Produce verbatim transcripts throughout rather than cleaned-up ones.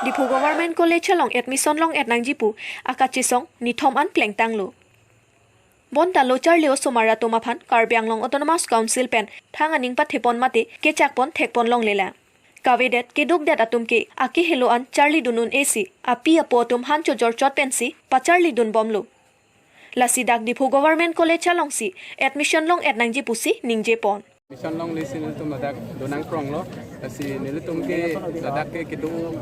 Diphu Government College along admission long-et nangji pu akachesong nithom an plengtanglo. Bonta lo charli osomar atum aphan Karbi Anglong Autonomous Council pen thang aning pathepon mate kechakpon thekpon longlelang. Kavedet kedukdet atum ke akehelo an charlidun un-e si api apo atum han chojor chot pensi pacharlidun bomlo. Lasi dak Diphu Government College alongsi admission long-et nangji pusi ningjepon. Admission longle si nelitum ladak donang kronglo. Lasi nelitum ke ladak ke keduk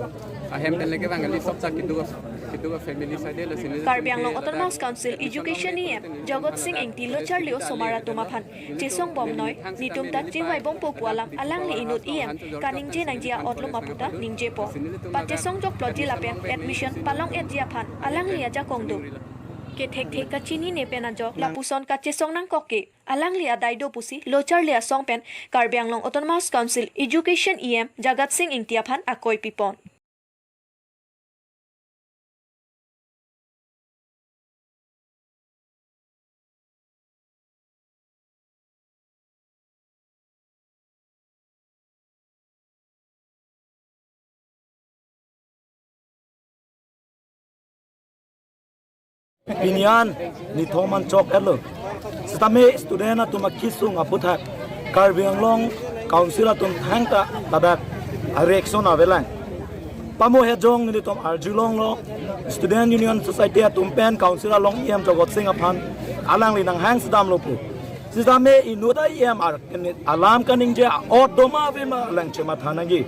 ahem pen leke bang kali, sop sa keduk, keduk family side, lasi nelitum Karbi Anglong ke Autonomous ladak Council admission Education longle E M Jagat Sing Engti lo charli osomar atum aphan chesong bomnoi, nitum ta chingvai bompo pu alam alangli inut E M kaningje nangji a-otlo ma puta ningjepo. Pachesong jokploji lapen admission palong-etji aphan alangli ajakong do. Kethekthe kachinine pen ajok lapuson kachesong nangkok ke alangli adai do pusi lo charli asong pen Karbi Anglong Autonomous Council Education E M Jagat Sing Engti aphan akoi pipon. Pini an nithom an chok-etlo. Sitame student atum akesung aputhak Karbi Anglong Council atum thangta ladak a-reaction avelang. Pamo hejong nelitum arjulonglo, Student Union Society atum pen Council along E M Jagat Sing aphan alangli nanghang sedamlo pu. Sitame inut a-E M ar kene alam kaningje a-ot doma ave ma alang chematha nangji.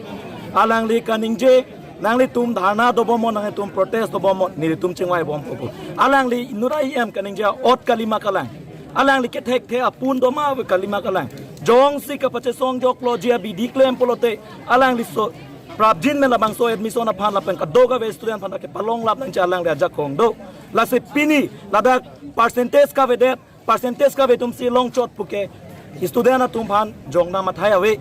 Alangli kaningje, nanglitum dharna dobom, nanglitum protest dobom, nelitum chingvai bompo pu. Alangli inut a-E M kaningje a-ot kali ma kalang. Alangli kethekthe apun doma ave kali ma kalang. Jongsi kapachesong jokploji abidi klem pulote alangli so prapjin pen labangso admission aphan lapen kadokave student aphan kepalong lap nangji alangli ajakong do. Lasi pini ladak percentage kavedet, percentage kave atumsi longchot puke student atum aphan jongdam athai ave.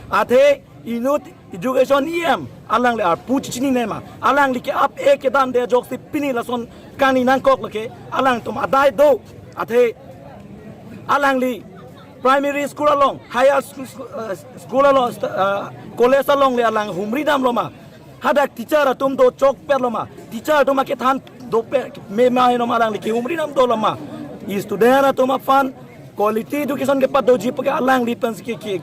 Athe inut Education E M alangli arpu chichinine ma, alangli ke ap-e kedamde ajoksi pini lason kangni nangkok lake alangtum adai do. Athe alangli primary school along, higher school, school, eh, school along, eh, college alongle alang humri damlo ma? Hadak teacher atum do chokpetlo ma? Teacher atum akethan dope mema heno ma, alangli kehumri dam dolo ma? Student atum aphan quality education kepadoji puke alangli pensi ke, ke,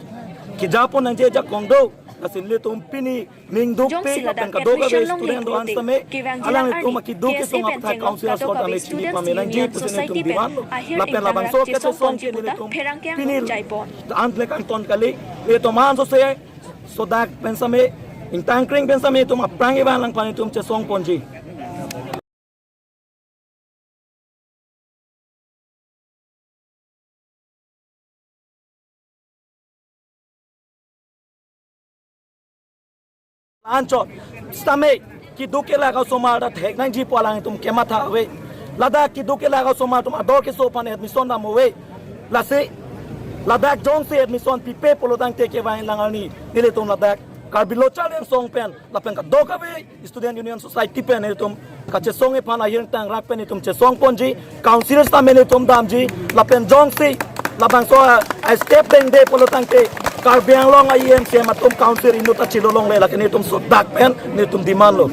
kejapon nangji ajakong do. Lasi nelitum pini ning dukpik, jongsi lapen ladak kadokave admission longle student do-an pulote sitame kevangji alanglitum arni akeduk K S A kesung pen aputhak chenglo council asor kadokave dame chini students pame nangji union pusi nelitum society pen demand lo. Ahir lapen ingkangrak labangso chesong kachesong ponji puta pherangke pherangke pini anjai pon. An plek angton kali, nelitum an sose sodak pen same, ingtangkring pen same itum aphrang ivan lang panitum chesong ponji. Anchot, sitame keduk kelak osomar ta thek nangji pu alangtum kematha ave. Ladak keduk kelak osomar atum ador keso aphan admission dam ave. Lasi ladak jongsi admission pipe pulotangte kevang lang arni nelitum ladak Karbi Lo Charli Asong pen lapen kadokave Student Union Society pen itum kachesong iphan ahir ingkangrak pen itum chesong ponji, council sitame itum damji, lapen jongsi labangso a, a step dengde pulotangte Karbi Anglong a E M C M atum council inut ta chilo longle, lake itum sodak pen itum demand lo.